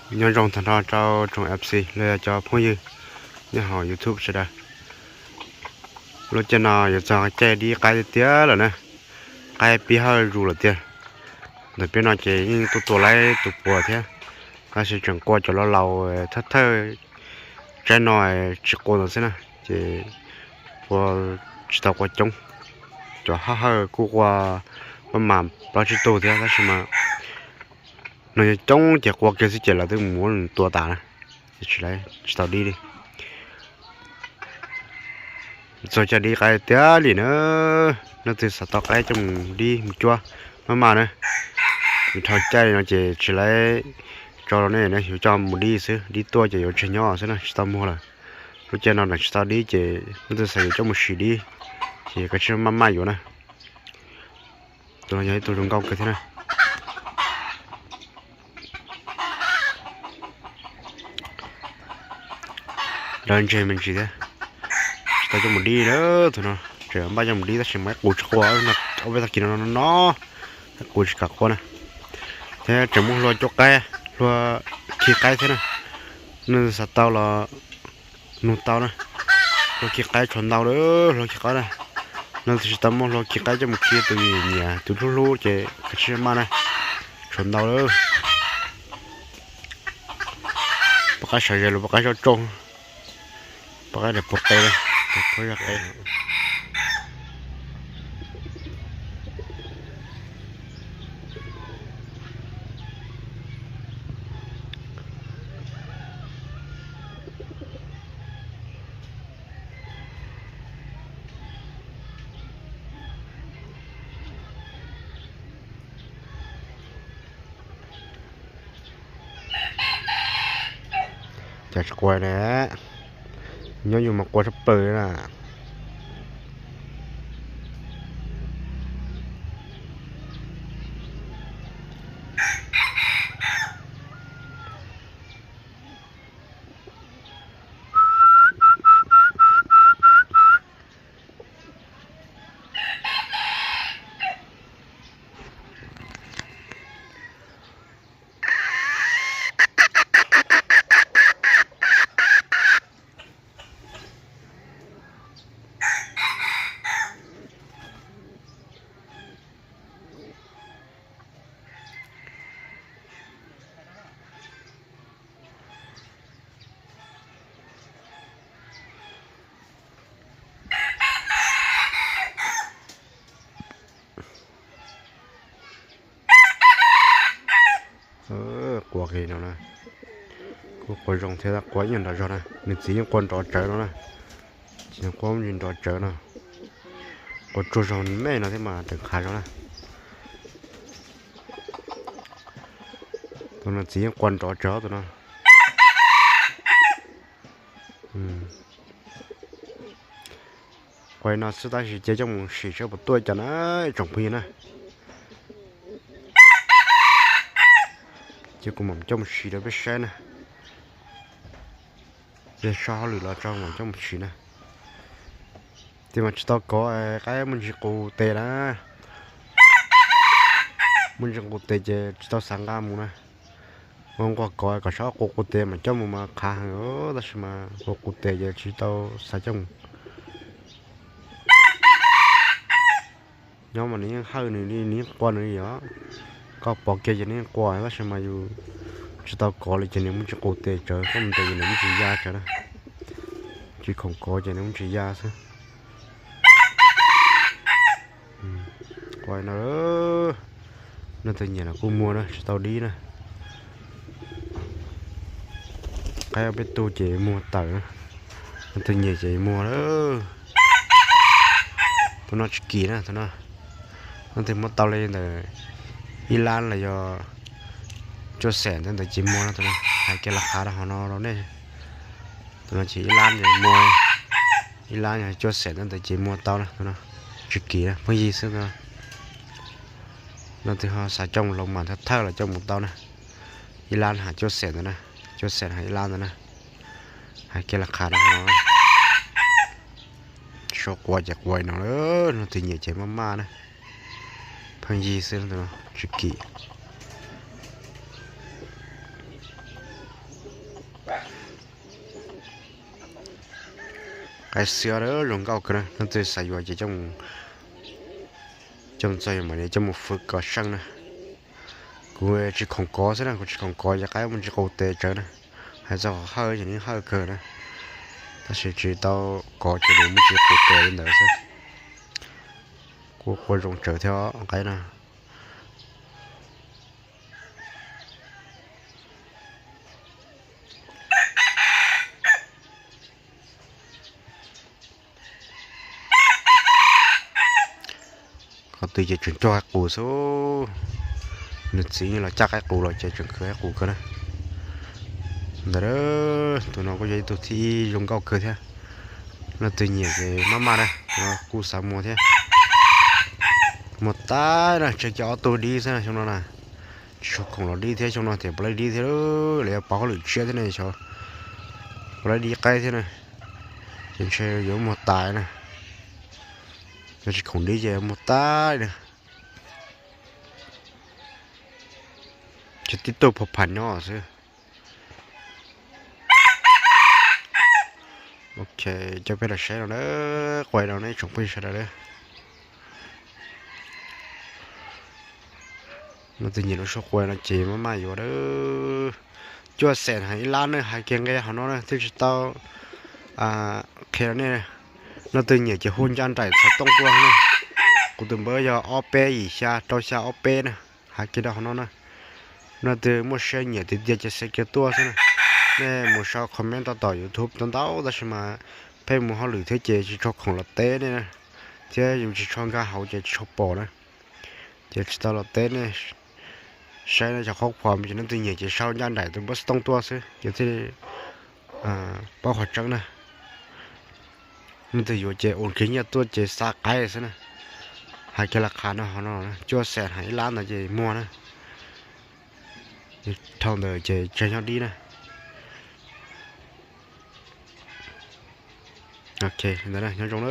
Nyob zoo tag nrho rau tsoom F C los yog cov phooj ywg nyob hauv YouTube sawv daws. Lub caij no yuav txog caij dib qaib tiag tiag lawm na. Qaib pib hawj zus lawm tiag. Ntawm peb no ces yeej tuaj tua laib tus puas thiab, tab sis tseem qua cov laus laus thawj thawj tsaib no tsis qua ntawd xwb na, ces qua tsis tau qua coob. Cov hawj hawj kuj qua maj mam plaub tsib tug thiab, tab sis mas no yog coob ces qua kiag xwb ces lawv twb mus muab tua tas na, ces tsis tau dib li. Txog caij dib qaib tiag li na, leej twg xav tau qaib coj mus dib mus cuab maj maj na. Vim dhau caij li no ces tsis tau tso rau nej, yuav coj mus dib xwb, dib tuaj ces yuav tseg nyob xwb na, tsis tau muag lawm. Lub caij no tsis tau dib ces leej twg xav yuav coj mus sim dib ces kav tsij maj maj yuav na. Tus no yog ib tug zoo nkauj kawg thiab na. Lawv ntseg me ntsis thiab, tsis tau coj mus dib lawm tus no. Tseem npaj coj mus dib tab sis mas ib qus tsis qua, ob peb tag kis no no, ib qus tsis kam qua na. Thiab tseem muaj hlua cuab qaib, hlua khi qaib thiab na. Nej xav tau los nug tau na. Hlua khi qaib tshuav ntau lawm, hlua khi qaib na. Nej tsis tau muaj hlua khi qaib coj mus khi tus nyiam tus hlub hlub ces kav tsij maj na, tshuav ntau lawm. Poj qaib sawv ze los poj qaib zoj tsauj, poj qaib daim puag qe, puag zog qe. Cas tsis qua na, nyob yus mas qua tshaj plaws na. Qua kiag no na, kuj qua zoo thiab, qua ib nyuag nrov zog na, nws txiv yeej qua nrov tsawv no na. Txiv yeej qua nrov tsawv no, qua tsuag zog me no thiab mas tseem qhav zog na. Tus no txiv yeej qua nrov tsawv tus no. Qua no xwb tab sis cia coj mus sim saib puas tuaj cas na, tsoom phooj ywg na. Ces kuv mam coj mus sim rau peb saib na. Yog so hauj lwm los tso mam coj mus sim na. Tab sis mas tsis tau kov, qaib muaj ntsis qus tes na. Muaj ntsis qus tes ces tsis tau xav nqa mus na. Ua nquag kov kom sab qus qus tes mam coj mus mas qhav heev, tab sis mas qus qus tes ces tsis tau xav coj mus. Nyob mas nws yeej hawj nws li, nws yeej qua nws li os. Koj pom kiag ces nws yeej qua, tab sis mas yus tsis tau kov li ces nws muaj ntsis qus tes tsawv, koj mus ntawd ces nws muaj ntsis ya tsawv na. Tsis khoom kov ces nws muaj ntsis ya xwb. Qua no, leej twg nyiam los kuj muag na, tsis tau dib na. Qaib peb tug ces muag tawm na, leej twg nyiam ces muag lawm. Tus no tsis kim na, tus no leej twg muab tau li ntawm ib lab los yog cuaj xees ntawd ces muag na, tus no hais kiag las qhav rau hauv no rau nej. Tus no ces ib lab ces muag, ib lab yog cuaj xees ntawd ces muag tau na, tus no tsis kim na, pheej yig xwb tus no. Leej twg ho xav coj mus loos mas thawj thawj los coj mus tau na. Ib lab hais cuaj xees ntawd na, cuaj xees hais ib lab ntawd na. Hais kiag las qhav rau hauv no. Sau qua ces qua no, leej twg nyiam ces maj maj na. Pheej yig xwb, tsis kim. Qaib xiab zoo nkauj kawg na, leej twg xav yuav ces coj mus, coj mus txog yuav mam li coj mus fwv kom seej na. Kuv tsis khoom kov xwb na, kuv tsis khoom kov ces qaib muaj ntsis qus tes tsawv na. Hais txog qhov hawj ces nws hawj kawg na, tab sis tsis tau kov ces nws muaj ntsis qus tes li ntawd xwb. Kuj qua zoo tsawv thiab qaib na. Qhov twg ces tseem coj qaib qus xwb. Nws txiv los caj qaib qus los ces tseem khwv qaib qus kawg na. Ntawd, tus no kuj yog ib tug thib ib zoo nkauj kawg thiab. Leej twg nyiam ces maj maj na, tus no kuj xav muag thiab. Muag tas na, tseg kiag ob tug dib xwb na xyoo no na. Tsis tshua khoom los dib thiab, xyoo no tias puas laib dib thiab, lawv yuav pauv hauj lwm tshiab thiab ne xyov, puas laib dib qaib thiab na. Ces ntshe yuav muag tas na. Yog tsis khoom dib ces muag tas na. Ces tib tug phom pham nyob xwb. Ok, coj peb los saib no na, qua no ne tsoom phooj ywg sawv daws. Leej twg nyiam lub suab qua no ces maj maj yuav lawm. Cuaj xees hais ib lab ne, hais kiag nqe hauv no na, twb tsis tau qhia rau nej. Leej twg nyiam ces hu ncaj nraim txhua tooj tuaj na. Kuv tus npawb yog ob peb yim xya rau xya ob peb na, hais kiag rau hauv no na. Leej twg muaj siab nyiam tiag tiag ces xav kiag tuaj xwb na. Nej mus sau comment tau tom YouTube ntau ntau tab sis mas pheej mus hauj lwm thiab ces tsis tshua khoom los teb nej na, thiab yus tsis tshua nkag hauv ces tsis tshua pom na. Ces tsis tau los teb nej. Saib nej cov qhob qhuas ces leej twg nyiam ces sau ncaj nraim tus npawb xov tooj tuaj xwb ces thiaj li paub qhov tseeb na. Leej twg yuav ces ua kiag nyiaj tuaj ces xa qaib xwb na. Hais kiag laj qha no, cuaj xees hais ib lab ntawd ces muag na. Dhau ntawd ces tseg nyob dib na. Ok, ntawd nyob zoo na.